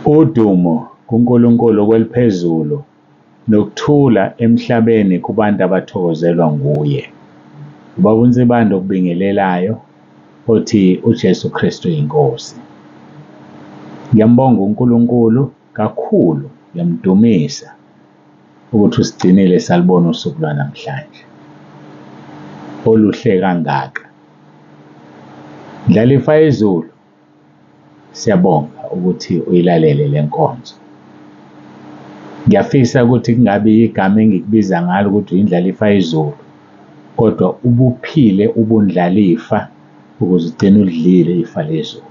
Udumo kuNkulunkulu kweliphezulu, nokuthula emhlabeni kubantu abathokozelwa nguye. Ubaba uNsibande okubingelelayo othi uJesu Kristu iNkosi. Ngiyambonga uNkulunkulu kakhulu, ngiyamdumisa ukuthi usigcinile salibona usuku lwanamhlanje oluhle kangaka. Ndlalifa yezulu, siyabonga ukuthi uyilalele le nkonzo. Ngiyafisa ukuthi kungabi igama engikubiza ngalo ukuthi uyindlalifa yezulu, kodwa ubuphile ubundlalifa ukuze ugcine ulidlile ifa lezulu.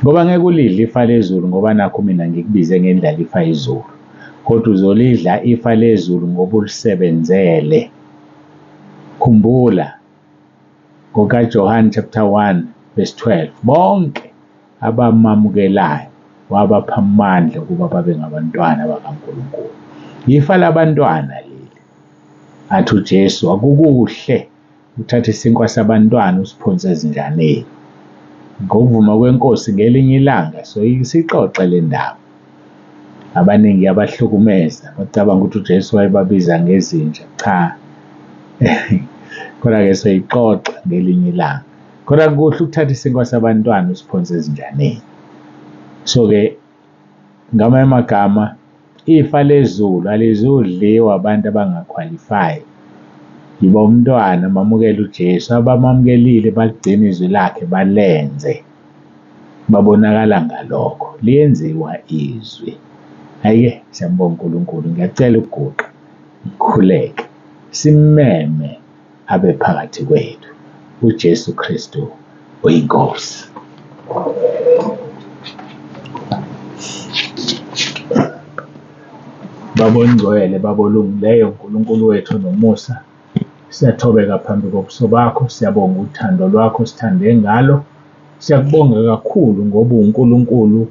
Ngoba ngeke ulidle ifa lezulu ngoba nakhu mina ngikubize ngendlalifa yezulu, kodwa uzolidla ifa lezulu ngoba ulisebenzele. Khumbula ngokaJohane chapter 1 verse 12, bonke abamamukelayo wabapha amandla ukuba babe ngabantwana bakaNkulunkulu. Ifa labantwana leli. Athi uJesu akukuhle uthathe isinkwa sabantwana usiphonse ezinjaneni. Ngokuvuma kweNkosi ngelinye ilanga soyisixoxe le ndaba. Abaningi abahlukumeza bacabanga ukuthi uJesu wayebabiza ngezinja. Cha, kodwa-ke soyixoxa ngelinye ilanga. Kodwa kuhle ukuthatha isinkwa sabantwana usiphonse ezinjaneni. So-ke ngamanye amagama ifa lezulu alizudliwa abantu abangakhwalifayi. Yiba umntwana, mamukele uJesu. Abamamukelile baligcina izwi lakhe balenze, babonakala ngalokho. Liyenziwa izwi. Hhayi-ke siyambonga uNkulunkulu. Ngiyacela ukuguqa ngikhuleke, simmeme abe phakathi kwethu. UJesu Kristu uyiNkosi. Baba ongcwele, Baba olungileyo, Nkulunkulu wethu onomusa, siyathobeka phambi kobuso bakho, siyabonga uthando lwakho sithande ngalo. Siyakubonga kakhulu ngoba uwuNkulunkulu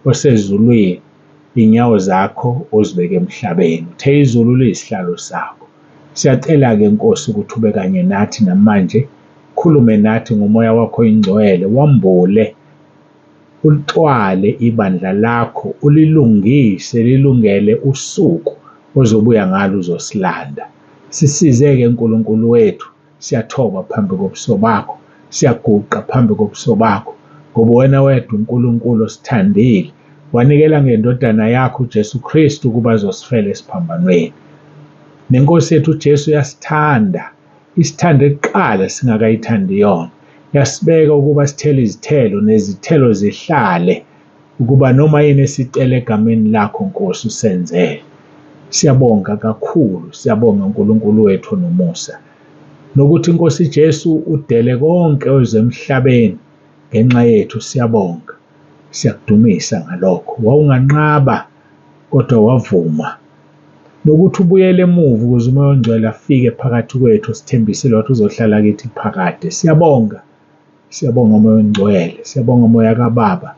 osezulwini, iy'nyawo zakho ozibeke emhlabeni. Uthe izulu liyisihlalo sakho. Siyacela-ke Nkosi ukuthi ube kanye nathi namanje, khulume nathi ngomoya wakho oyingcwele, wambule, ulixwale ibandla lakho, ulilungise lilungele usuku ozobuya ngalo uzosilanda. Sisize-ke Nkulunkulu wethu, siyathoba phambi kobuso bakho, siyaguqa phambi kobuso bakho, ngoba wena wedwa uNkulunkulu osithandile, wanikela ngendodana yakho uJesu Kristu ukuba azosifela esiphambanweni. Nenkosi yethu uJesu yasithanda, isithande kuqala singakayithandi yona. Yasibeka ukuba sithele izithelo nezithelo zihlale, ukuba noma yini esicela egameni lakho Nkosi usenzele. Siyabonga kakhulu, siyabonga uNkulunkulu wethu onomusa. Nokuthi Nkosi Jesu udele konke oze emhlabeni ngenxa yethu, siyabonga. Siyakudumisa ngalokho. Wawunganqaba kodwa wavuma. Nokuthi ubuyele emuva ukuze uMoya oNgcwele afike phakathi kwethu, sithembisile wathi uzohlala kithi phakade. Siyabonga. Siyabonga Moya oNgcwele, siyabonga Moya kaBaba.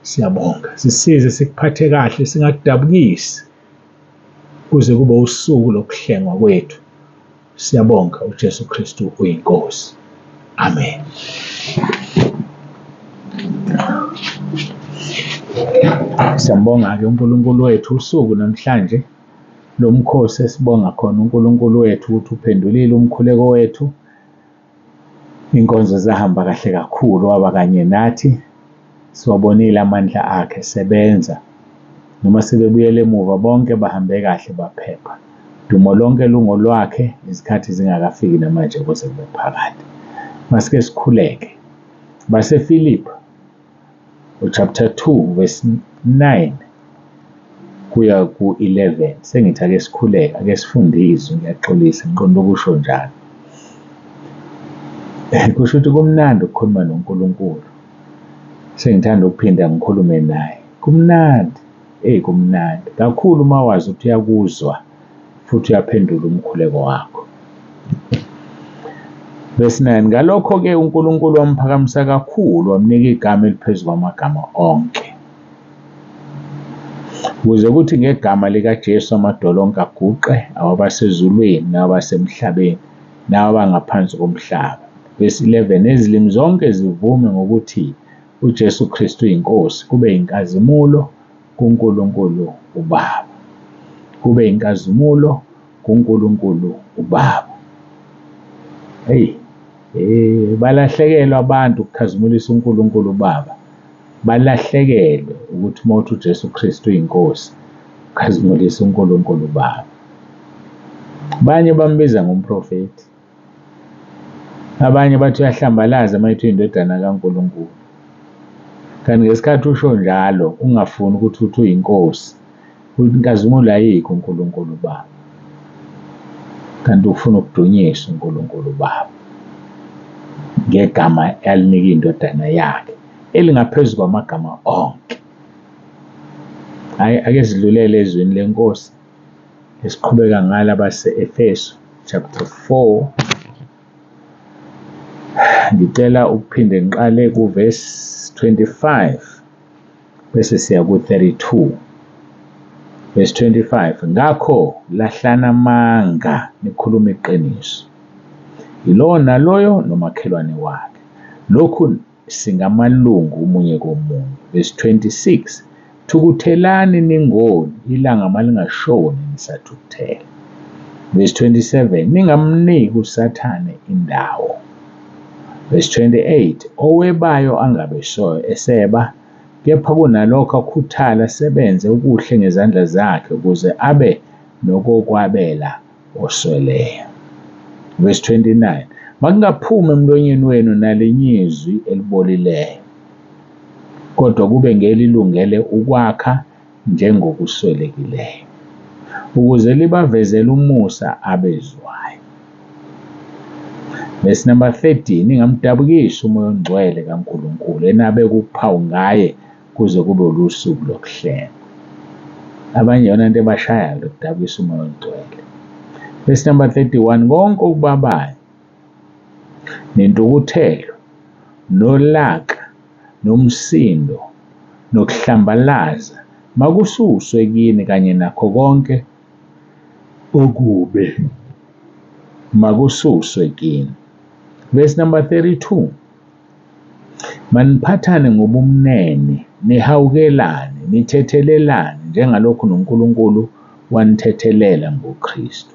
Siyabonga. Sisize sikuphathe kahle singakudabukisi kuze kube usuku lokuhlengwa kwethu. Siyabonga uJesu Kristu uyiNkosi. Amen. Siyambonga-ke uNkulunkulu wethu usuku namhlanje lomkhosi esibonga khona uNkulunkulu wethu ukuthi uphendulile umkhuleko wethu. Inkonzo zahamba kahle kakhulu, waba kanye nathi. Siwabonile amandla akhe esebenza. Noma sebebuyele emuva bonke bahambe kahle baphepha. Dumo lonke lungolwakhe izikhathi zingakafiki namanje kuze kube phakade. Masike sikhuleke. BaseFilipi chapter 2 verse 9 kuya ku-11. Sengithi ake sikhuleke, ake sifunde izwi, ngiyaxolisa ngiqonde ukusho njalo. Kusho ukuthi kumnandi ukukhuluma noNkulunkulu. Sengithanda ukuphinda ngikhulume naye. Kumnandi, eyi kumnandi kakhulu uma wazi ukuthi uyakuzwa futhi uyaphendula umkhuleko wakho. Verse 9, ngalokho-ke uNkulunkulu wamphakamisa kakhulu, wamnika igama eliphezu kwamagama onke, ukuze kuthi ngegama likaJesu amadolo onke aguqe, awabasezulwini nawabasemhlabeni nawabangaphansi komhlaba. Verse 11, nezilimi zonke zivume ngokuthi uJesu Kristu iNkosi, kube inkazimulo kuNkulunkulu uBaba. Kube inkazimulo kuNkulunkulu uBaba. Hey, balahlekelwa abantu ukukhazimulisa uNkulunkulu uBaba. Balahlekelwe ukuthi uma uthi uJesu Kristu uyiNkosi, ukhazimulisa uNkulunkulu uBaba. Abanye bambiza ngomprofethi. Abanye bathi uyahlambalaza uma ethi uyindodana kaNkulunkulu. Kanti ngesikhathi usho njalo ungafuni ukuthi uthi uyinkosi, inkazimulo ayikho uNkulunkulu uBaba. Kanti ufuna ukudunyiswa uNkulunkulu uBaba ngegama alinika indodana yakhe elingaphezu kwamagama onke. Hhayi, ake sidlulele ezwini lenkosi esiqhubeka ngalo abase-Efesu chapter 4. Ngicela ukuphinde ngiqale kuvesi 25 bese siya ku-32. Verse 25, ngakho lahlani amanga nikhulume iqiniso, yilowo naloyo nomakhelwane wakhe. Lokhu singamalungu omunye komunye. Verse 26, thukuthelani ningoni, ilanga malingashoni nisathukuthele. Verse 27, ningamniki uSathane indawo. Verse 28, owebayo angabe eseba, kepha kunalokho akhuthale asebenze okuhle ngezandla zakhe ukuze abe nokokwabela osweleyo. Verse 29, makungaphumi emlonyeni wenu nalinye izwi elibolileyo, kodwa kube ngelilungele ukwakha njengokuswelekileyo, ukuze libavezele umusa abezwayo. Verse number 30, ningamdabukisi uMoya oNgcwele kaNkulunkulu enabeka uphawu ngaye kuze kube lusuku lokuhlengwa. Abanye iyona nto ebashayayo lokudabukisa uMoya oNgcwele. Verse number 31, konke okubabayo nentukuthelo nolaka nomsindo nokuhlambalaza makususwe kini kanye nakho konke okubi makususwe kini. Verse number 32, maniphathane ngobumnene, nihawukelane, nithethelelane njengalokhu noNkulunkulu wanithethelela ngoKristu.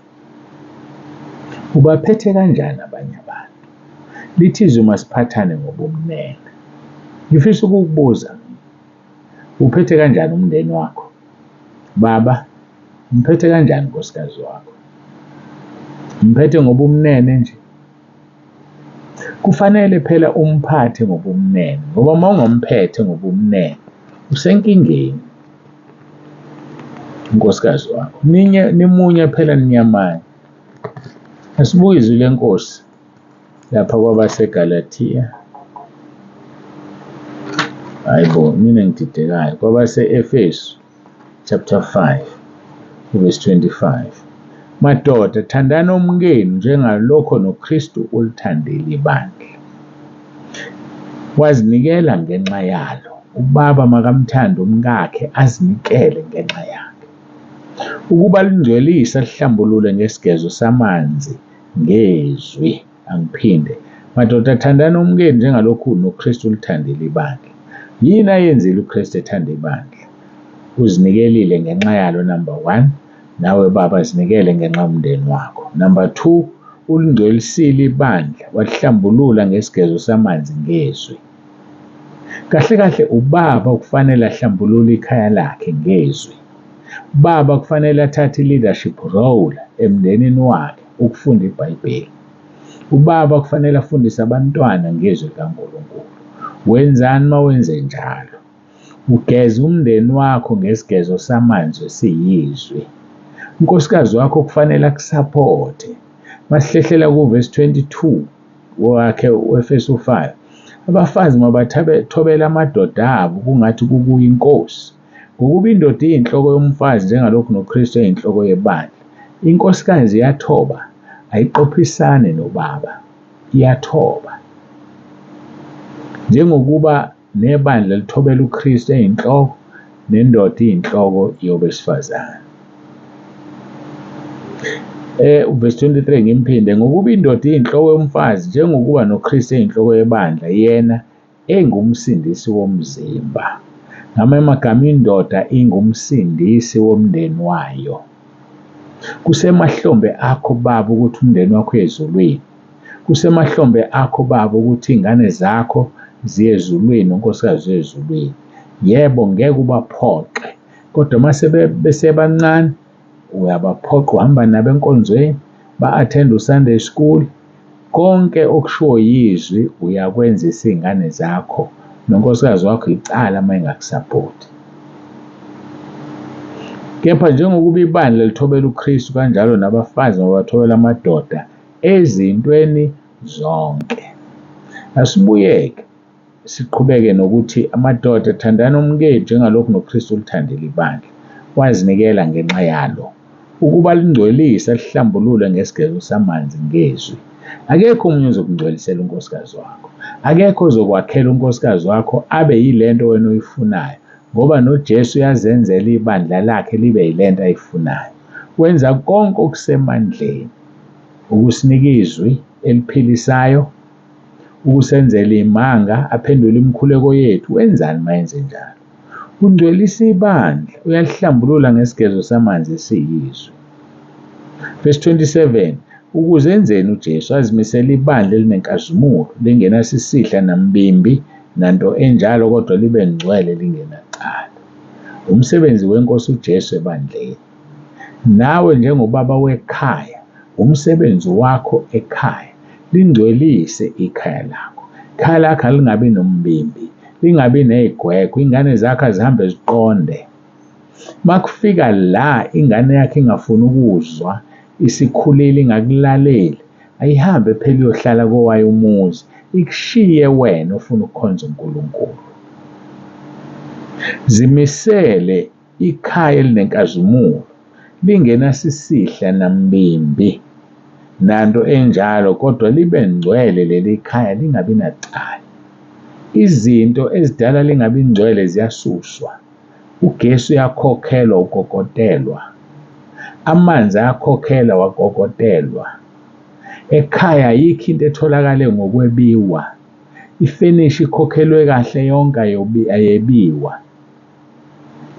Ubaphethe kanjani abanye abantu? Lithi izwi masiphathane ngobumnene. Ngifisa ukukubuza mina, uphethe kanjani umndeni wakho? Baba, umphethe kanjani unkosikazi wakho? Umphethe ngobumnene nje? Kufanele phela umphathe ngobumnene ngoba uma ungamphethe ngobumnene usenkingeni unkosikazi wakho. Ninye nimunye phela ninyamanye. Asibuke izwi lenkosi lapha kwabaseGalathiya. Hayi bo, mina ngididekayo. Kwabase-Efesu chapter 5 verse 25. Madoda, thandani omkenu njengalokho noKristu ulithandile ibandla, wazinikela ngenxa yalo. Ubaba makamthande umkakhe, azinikele ngenxa yakhe, ukuba lingcwelise alihlambulule ngesigezo samanzi ngezwi. Angiphinde. Madoda, thandani omkenu njengalokhu noKristu ulithandile ibandla. Yini ayenzile uKristu ethanda ibandla? Uzinikelile ngenxa yalo, number one. Nawe baba zinikele ngenxa yomndeni wakho. Number two, ulingcwelisile ibandla, walihlambulula ngesigezo samanzi ngezwi. Kahle kahle ubaba kufanele ahlambulule ikhaya lakhe ngezwi. Ubaba kufanele athathe i-leadership role emndenini wakhe ukufunda iBhayibheli. Ubaba kufanele afundise abantwana ngezwi likaNkulunkulu. Wenzani uma wenze njalo? Ugeza umndeni wakho ngesigezo samanzi esiyizwi. Unkosikazi wakho kufanele akusaphothe. Masihlehlela kuvesi 22 wakhe u-Efesu 5. Abafazi mabathobele amadoda abo kungathi kukuyinkosi. Ngokuba indoda iyinhloko yomfazi njengalokhu noKristu eyinhloko yebandla. Inkosikazi iyathoba, ayiqophisani nobaba, iyathoba. Njengokuba nebandla lithobela uKristu eyinhloko, nendoda iyinhloko yobesifazane. Verse 23 ngimphinde, ngokuba indoda iyinhloko yomfazi njengokuba noKristu eyinhloko yebandla, yena engumsindisi womzimba. Ngamanye amagama indoda ingumsindisi womndeni wayo. Kusemahlombe akho baba ukuthi umndeni wakho uye ezulwini. Kusemahlombe akho baba ukuthi iy'ngane zakho ziye ezulwini, unkosikazi uye ezulwini. Yebo, ngeke ubaphoxe, kodwa uma besebancane uyabaphoqa, uhamba nabo enkonzweni, ba-attend-a u-Sunday school. Konke okushiwo yizwi uyakwenzisa iy'ngane zakho, nonkosikazi wakho icala uma engakusapoti. Kepha njengokuba ibandla lithobela uKristu, kanjalo nabafazi mabathobele amadoda ezintweni zonke. Asibuyeke siqhubeke nokuthi amadoda thandani omkenu njengalokhu noKristu ulithandile ibandla, wazinikela ngenxa yalo ukuba lingcwelise alihlambulule ngesigezo samanzi ngezwi. Akekho omunye ozokungcwelisela unkosikazi wakho, akekho ozokwakhela unkosikazi wakho abe yile nto wena oyifunayo, ngoba noJesu uyazenzela ibandla lakhe libe yile nto ayifunayo. Wenza konke okusemandleni ukusinika izwi eliphilisayo, ukusenzela imanga, aphendule imikhuleko yethu. Wenzani uma enze njalo? Ungcwelisa ibandla, uyalihlambulula ngesigezo samanzi esiyizwi. Verse 27, ukuze enzeni uJesu? Azimisele ibandla elinenkazimulo, lingenasisihla nambimbi nanto enjalo, kodwa libe ngcwele lingenacala. Umsebenzi wenkosi uJesu ebandleni. Nawe njengobaba wekhaya, umsebenzi wakho ekhaya, lingcwelise ikhaya lakho. Ikhaya lakho alingabi nombimbi, lingabi ney'gwegwe, iy'ngane zakho azihambe ziqonde. Makufika la ingane yakho ingafuni ukuzwa, isikhulile ingakulaleli, ayihambe phela iyohlala kowayo umuzi, ikushiye wena ofuna ukukhonza uNkulunkulu. Zimisele ikhaya elinenkazimulo, lingenasisihla nambimbi nanto enjalo, kodwa libe ngcwele leli khaya, lingabi nacala. Izinto ezidala lingabi ngcwele ziyasuswa. Ugesi uyakhokhelwa, ukokotelwa. Amanzi ayakhokhelwa, wakokotelwa. Ekhaya ayikho into etholakale ngokwebiwa. Ifenisha ikhokhelwe kahle yonke, ayebiwa.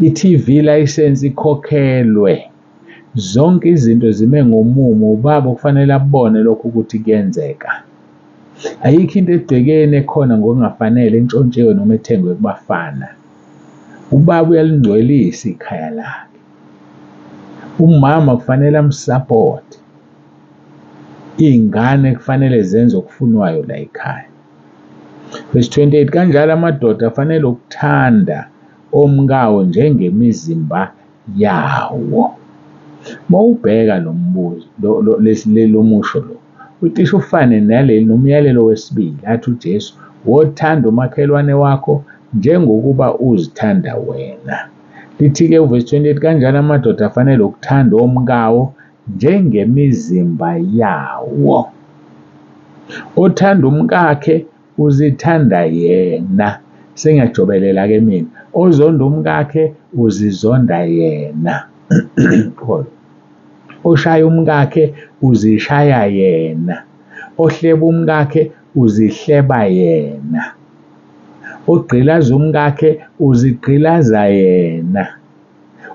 I-T_V license ikhokhelwe. Zonke izinto zime ngomumo, ubaba okufanele abone lokhu ukuthi kuyenzeka. Ayikho into egcekeni ekhona ngokungafanele entshontshiwe noma ethengwe kubafana. Ubaba uyalingcwelisa ikhaya lakhe. Umama kufanele amsapote. Iy'ngane kufanele zenze okufunwayo la ekhaya. Verse 28, kanjalo amadoda afanele ukuthanda omkawo njengemizimba yawo. Mawubheka lo mbuzo, lo musho lo, ucishe ufane naleli nomyalelo wesibili athi uJesu, wothanda umakhelwane wakho njengokuba uzithanda wena. Lithi-ke uvesi 28, kanjalo amadoda afanele ukuthanda omkawo njengemizimba yawo. Othanda umkakhe uzithanda yena. Sengiyajobelela-ke mina. Ozonda umkakhe uzizonda yena. Oshaya umkakhe uzishaya yena. Ohleba umkakhe uzihleba yena. Ogqilaza umkakhe uzigqilaza yena.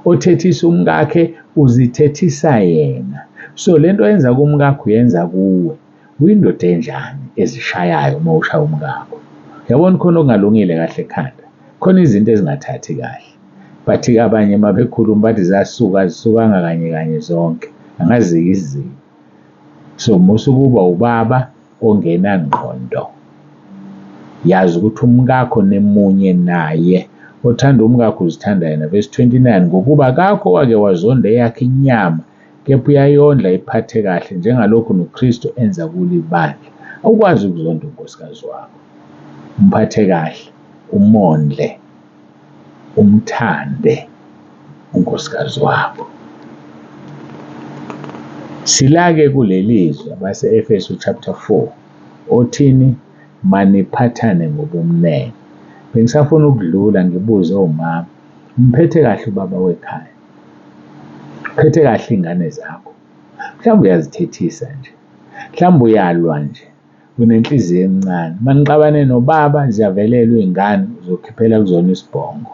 Othethisa umkakhe uzithethisa yena. So lento oyenza kumkakho uyenza kuwe. Uyindoda enjani ezishayayo uma ushaya umkakho? Yabona khona okungalungile kahle ekhanda. Khona izinto ezingathathi kahle. Bathi-ke abanye uma bekhuluma bathi zasuka, azisukanga kanye kanye zonke. Angazi-ke izimo. So musa ukuba ubaba ongenangqondo. Yazi ukuthi umkakho nimunye naye. Othanda umkakho uzithanda yena. Verse 29, ngokuba akakho owake wazonda eyakhe inyama, kepha uyayondla iphathe kahle, njengalokhu noKristu enza kulo ibandla. Awukwazi ukuzonda unkosikazi wakho. Umphathe kahle, umondle, umthande unkosikazi wakho. Sila-ke kuleli zwi abase-Efesu chapter 4 othini maniphathane ngobumnene. Bengisafuna ukudlula ngibuze omama, umphethe kahle ubaba wekhaya? Uphethe kahle iy'ngane zakho? Mhlawumbe uyazithethisa nje, mhlawumbe uyalwa nje. Unenhliziyo encane. Uma nixabane nobaba, ziyavelelwa iy'ngane, uzokhiphela kuzona isibhongo.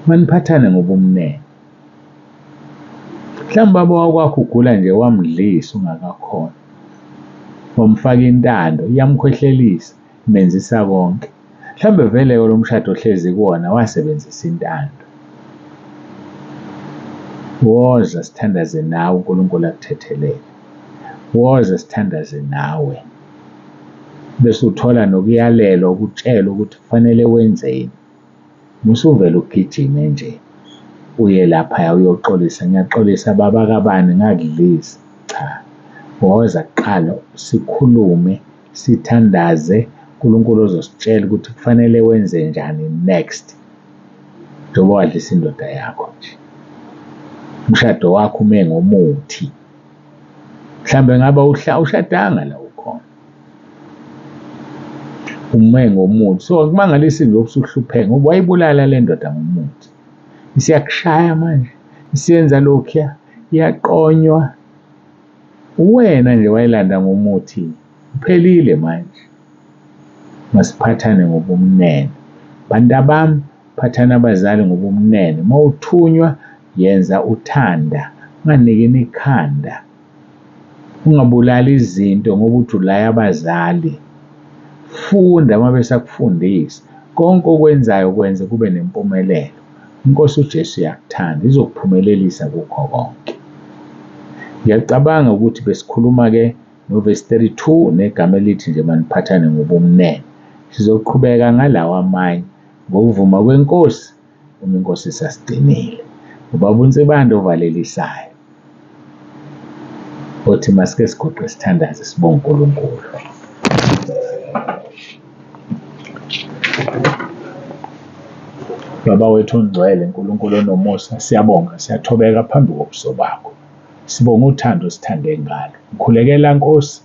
Maniphathane ngobumnene. Mhlawumbe ubaba wakwakho ugula nje wamdlisa ungakakholwa, wamfaka intando, iyamkhwehlelisa, imenzisa konke. Mhlawumbe vele-ke lo mshado ohlezi kuwona wasebenzisa intando. Woza sithandaze nawe uNkulunkulu akuthethelele. Woza sithandaze nawe bese uthola nokuyalelwa ukutshelwa ukuthi kufanele wenzeni. Musuvele ugijime nje uye laphaya uyoxolisa, ngiyaxolisa baba kabani ngakudlisa. Cha, woza kuqala sikhulume, sithandaze, uNkulunkulu ozositshela ukuthi kufanele wenze njani next njengoba wadlisa indoda yakho nje. Umshado wakho ume ngomuthi. Mhlawumbe ngabe awushadanga la ukhona. Ume ngomuthi. So akumangalisi nje usuhlupheka ngoba wayibulala le ndoda ngomuthi. Isiyakushaya manje, isiyenza lokhuya, iyaqonywa. Uwena nje wayilanda ngomuthi, uphelile manje. Masiphathane ngobumnene. Bantabami, phathani abazali ngobumnene. Uma uthunywa, yenza uthanda, unganikini ikhanda. Ungabulali izinto ngoba uthi ulaya abazali. Funda uma besakufundisa. Konke okwenzayo kwenze kube nempumelelo. INkosi uJesu iyakuthanda, izokuphumelelisa kukho konke. Ngiyacabanga ukuthi besikhuluma-ke novesi 32 negama elithi nje maniphathane ngobumnene. Sizoqhubeka ngalawa amanye ngokuvuma kweNkosi uma iNkosi isasigcinile. Ubaba uNsibande ovalelisayo othi masike siguqe sithandaze sibonge uNkulunkulu. Baba wethu ongcwele, Nkulunkulu onomusa, siyabonga, siyathobeka phambi kobuso bakho. Sibonga uthando osithande ngalo. Ngikhulekela Nkosi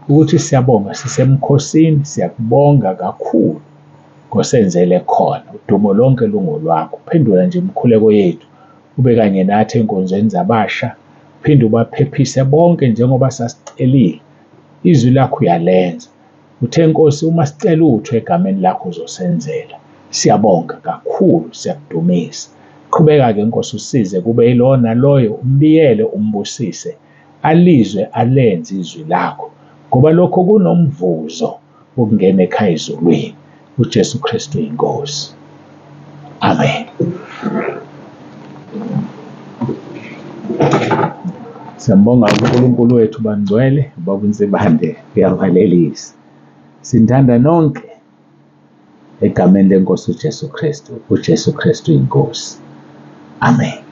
ukuthi siyabonga sisemkhosini, siyakubonga kakhulu ngosenzele khona. Udumo lonke lungolwakho. Phendula nje imikhuleko yethu, ube kanye nathi ey'nkonzweni zabasha, uphinde ubaphephise bonke njengoba sasicelile. Izwi lakho uyalenza. Uthe Nkosi uma sicela utho egameni lakho uzosenzela. Siyabonga kakhulu, siyakudumisa. Qhubeka-ke Nkosi usize kube yilowo naloyo umbiyele umbusise alizwe alenze izwi lakho ngoba lokho kunomvuzo wokungena ekhaya ezulwini. UJesu Kristu iNkosi. Amen. Siyambonga uNkulunkulu wethu bangcwele, ubaba uNsibande uyavalelisa. Sinithanda nonke egameni lenkosi uJesu Kristu. uJesu Kristu iNkosi. Amen.